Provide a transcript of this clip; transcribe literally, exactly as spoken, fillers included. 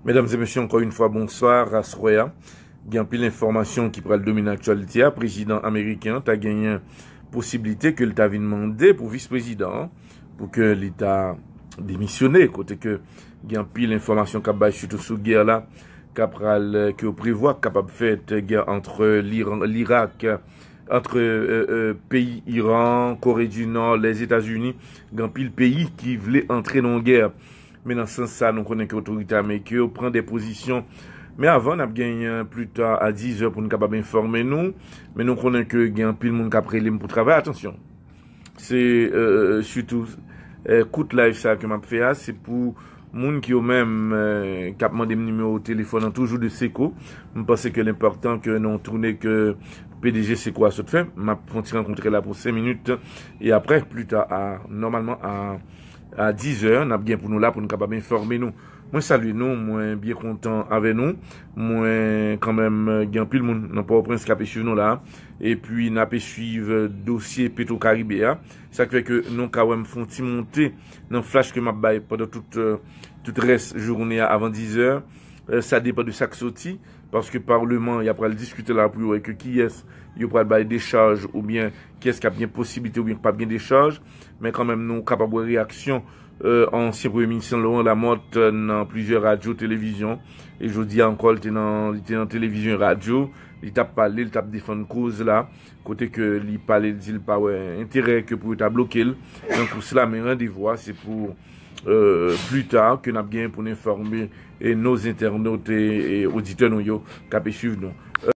Medam e mesye, ankò yon fwa, bonswa. Aswè a, gen anpil enfòmasyon ki pral domine aktyalite a. Prezidan ameriken an ta genyen posiblite ke l ta vin mande pou vis prezidan an pou ke li ta demisyone, kote ke gen anpil enfòmasyon k ap bay, sitou sou gè la, k ap pral, ke yo prevwa k kapab fèt, gè ant Liran, Lirak, ant peyi Iran, Kore di Nò, Lèzetazini. Gen anpil peyi ki vle antre nan yon gè. Men nan sans sa, nou konnen ke otorite ameriken yo pran de pozisyon. Men avan, n ap genyen pli ta a diz è pou n kapab enfòme nou. Men nou konnen ke gen anpil moun k ap rele m pou travay. Atansyon. Se sitou kout live sa ke m ap fè a, se pou moun ki yo menm k ap mande m nimewo telefòn an toujou de Seko. M panse ke l enpòtan ke nou tounen ke P D G Seko a sot fè. M ap fè yon ti rankontre la pou senk minit. E apre, pli ta a, nòmalman a a diz è, n ap gen pou nou la pou n kapab enfòme nou. Mwen salye nou, mwen byen kontan avè nou. Mwen kanmenm gen anpil moun nan Pòtoprens k ap swiv nou la. Epi n ap swiv dosye Petro Caribe a. Sa k fè ke nou ka wè m fè yon ti monte nan flash ke m ap bay pandan tout, tout rès jounen an avan diz è. Sa depann de sa k soti. Paske Paleman, y ap pral diskite la pou yo wè ke kiyès yo pral bay dechaj oubyen kiyès k ap gen posiblite oubyen k p ap gen dechaj. Men kanmenm, nou kapab wè reyaksyon ansyen Premye Minis Laurent Lamothe nan plizyè radyo, televizyon. E jodi a ankò, li te nan, li te nan televizyon e radyo. Li t ap pale, li t ap defann koz la. Kote ke li pale, li di l pa wè enterè ke pou yo ta bloke l nan kous la. Men randevou a, se pou pli ta ke n ap gen pou n enfòme nos internautes e oditè nou yo k ap swiv nou.